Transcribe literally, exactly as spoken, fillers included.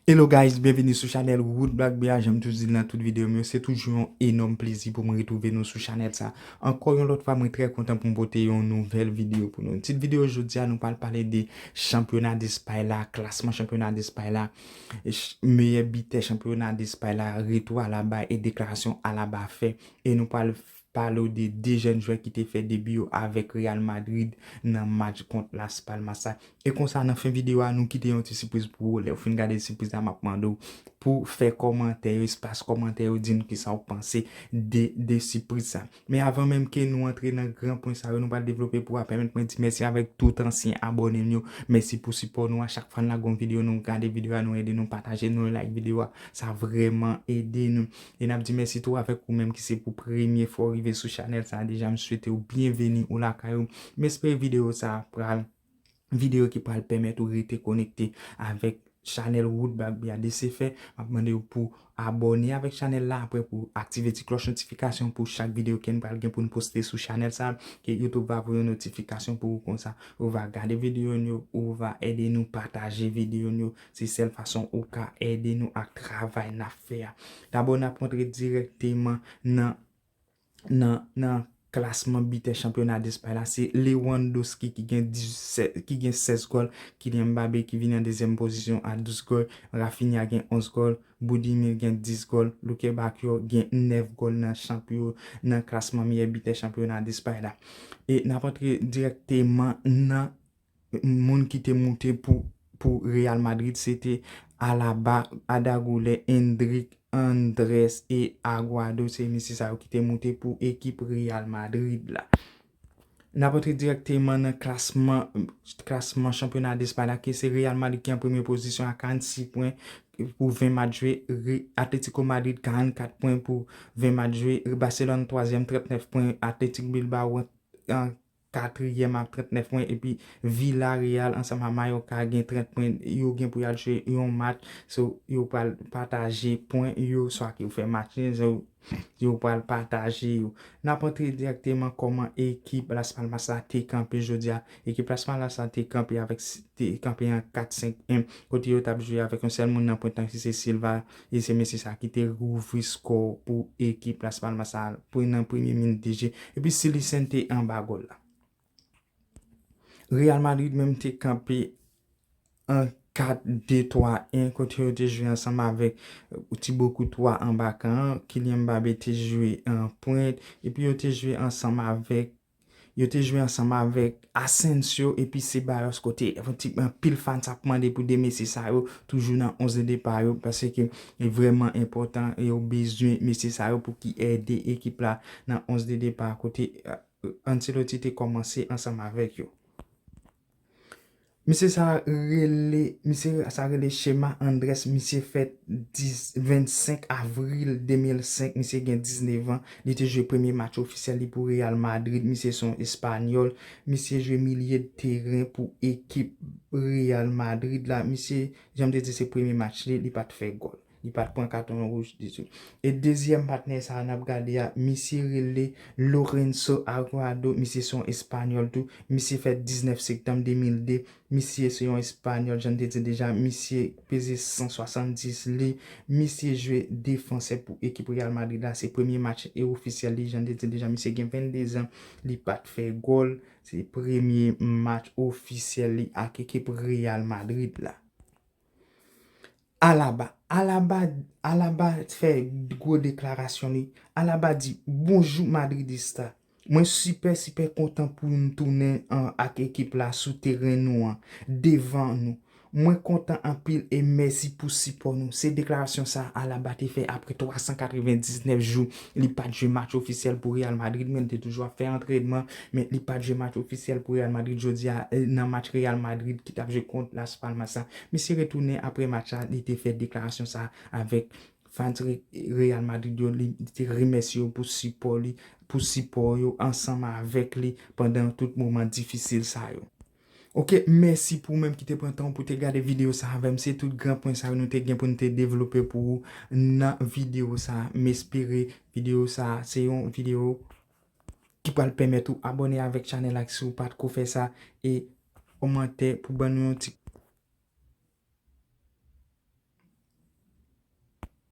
Hello guys, byenvini sou chanèl Wood Black Bear. Jan m toujou di l nan tout videyo m yo, se toujou yon enòm plezi pou m retwouve nou sou chanèl sa. Ankò yon lòt fwa, mwen trè kontan pou m pote yon nouvèl videyo pou nou. Tit videyo jodi a, nou pral pale de chanpyona Despay la, klasman chanpyona Despay la, e ch- meyè bitè chanpyona Despay la, retou Alaba e deklarasyon Alaba fè. E nou pral pale w de de jèn jwè ki te fè debi yo avèk Real Madrid nan match kont Las Palmas la. E konsa, nan fen videyo a, nou kite yon ti sipriz pou ou. Lè w fin gade sipriz la, m ap mande w pou fè kòmantè yo, espas kòmantè yo, di n kisa w panse de, de sipriz sa. Men avan menm ke nou antre nan gran pwen sa yo, nou pral devlope pou w, pèmèt mwen di mèsi avèk tout ansyen abòne m yo. Mèsi pou sipò nou a. Chak fwa n lage yon videyo, nou gade videyo a, nou ede nou pataje, nou like videyo a. Sa vrèman ede nou. E n ap di mèsi tou avèk ou menm ki se pou premye fwa w rive sou chanèl sa a deja. M swete w byenveni ou lakay ou. M espere videyo sa a pral videyo ki pral pèmèt ou rete konekte avèk chanèl Wood Black Bear. De se fè, m ap mande w pou abòne avèk chanèl la, apre pou aktive ti klòch notifikasyon pou chak videyo ke n pral gen pou n poste sou chanèl sa a, ke YouTube va voye yon notifikasyon pou ou konsa. Ou va gade videyo n yo, ou va ede nou pataje videyo n yo. Se sèl fason ou ka ede nou ak travay n ap fè a. Dabò, n ap rantre dirèkteman nan nan, nan klasman bitè chanpyona Despay la, se Lewandowski ki gen disèt, ki gen sèz gòl, Kylian Mbappé ki vini an dezyèm pozisyon a douz gòl, Raphinha gen onz gòl, Budimir gen dis gòl, Luke Bacchio gen nèf gòl nan chanpyo, nan klasman meyè bitè chanpyona Despay la. E n ap antre dirèkteman nan moun ki te moute pou, pou Real Madrid, se te Alaba, Arda Güler, Endrick, Andrés e Aguado. Se mesye sa yo ki te moute pou ekip Real Madrid la. N ap antre dirèkteman nan klasman, klasman chanpyona Despay la, ke se Real Madrid ki an premye pozisyon a karannsis pwen pou ven match jwe, Re- Atletico Madrid karannkat pwen pou ven match jwe, Barcelone twazyèm, trannèf pwen, Athletic Bilbao an katriyèm ak trannèf pwen, epi Villarreal ansanm a Mallorca gen trant pwen, yo gen pou y al jwe yon match, so yo pral pataje pwen yo, swa ke yo fè match nil, so yo pral pataje yo. N ap antre dirèkteman kòman ekip Las Palmas la te kanpe jodi a. Ekip Las Palmas la te kanpe avèk s- te kanpe an kat senk en, kote yo t ap jwe avèk yon sèl moun nan pwent lan ki se Silva, e se mesye sa ki te rouvri skò pou ekip Las Palmas sa pou nan premye minit de je. Epi Silicen te anba gòl la. Real Madrid menm te kanpe an kat de twa en, kote yo te jwe ansanm avèk Thibaut Courtois anba kan an, Kylian Mbappé te jwe an pwent, epi yo te jwe ansanm avèk yo te jwe ansanm avèk Asensio epi Ceballos, kote anpil fan t ap mande pou de mesye sa yo toujou nan onz de depa yo, paske e vrèman enpòtan, yo bezwen mesye sa yo pou ki ede ekip la nan onz de depa, kote Ancelotti te kòmanse ansanm avèk yo. Misye sa rele, misye sa rele Chema Andrés, misye fèt dis, vennsenk avril de mil senk, misye gen diznèf an, li te jwe premye match ofisyèl li pou Real Madrid, misye se yon espanyòl, misye jwe milye de teren pou ekip Real Madrid la, misye, jan m te di, se premye match li, li pa t fè gòl. Li pa t pran katon wouj ditou. E dezyèm patnè sa a n ap gade a, misye rele Lorenzo Aguado, misye se yon espanyòl tou, misye fèt diznèf septanm de mil de, misye se yon espanyòl, jan n te di deja, misye peze san swasanndis li, misye jwe defansè pou ekip Real Madrid la, se premye match e ofisyèl li, jan n te di deja, misye gen vennde zan, li pa t fè gòl, se premye match ofisyèl li ak ekip Real Madrid la. Alaba. Alaba, Alaba fè gwo deklarasyon li. Alaba di, "Bonjou Madridista. Mwen sipè, sipè kontan pou m tounen an, ak ekip la sou teren nou an, devan nou. Mwen kontan anpil e mèsi pou sipò nou." Se deklarasyon sa Alaba te fè apre twa san katrevendiznèf jou li pa t jwe match ofisyèl pou Real Madrid, men li te toujou ap fè antrènman, men li pa t jwe match ofisyèl pou Real Madrid. Jodi a, eh, nan match Real Madrid ki t ap jwe kont Las Palmas la, misye retounen apre match la, li te fè deklarasyon sa avèk fans Re- Real Madrid yo, li te remèsye yo pou sipò li, pou sipò yo ansanm avèk li pandan tout moman difisil sa yo. Ok, mèsi pou ou menm ki te pran tan pou te gade videyo sa avè m. Se tout gran pwen sa yo nou te gen pou nou te devlope pou ou nan videyo sa. M espere videyo sa se yon videyo ki pral pèmèt ou abòne avèk chanèl la si ou pa t ko fè sa, e kòmantè pou ban nou yon ti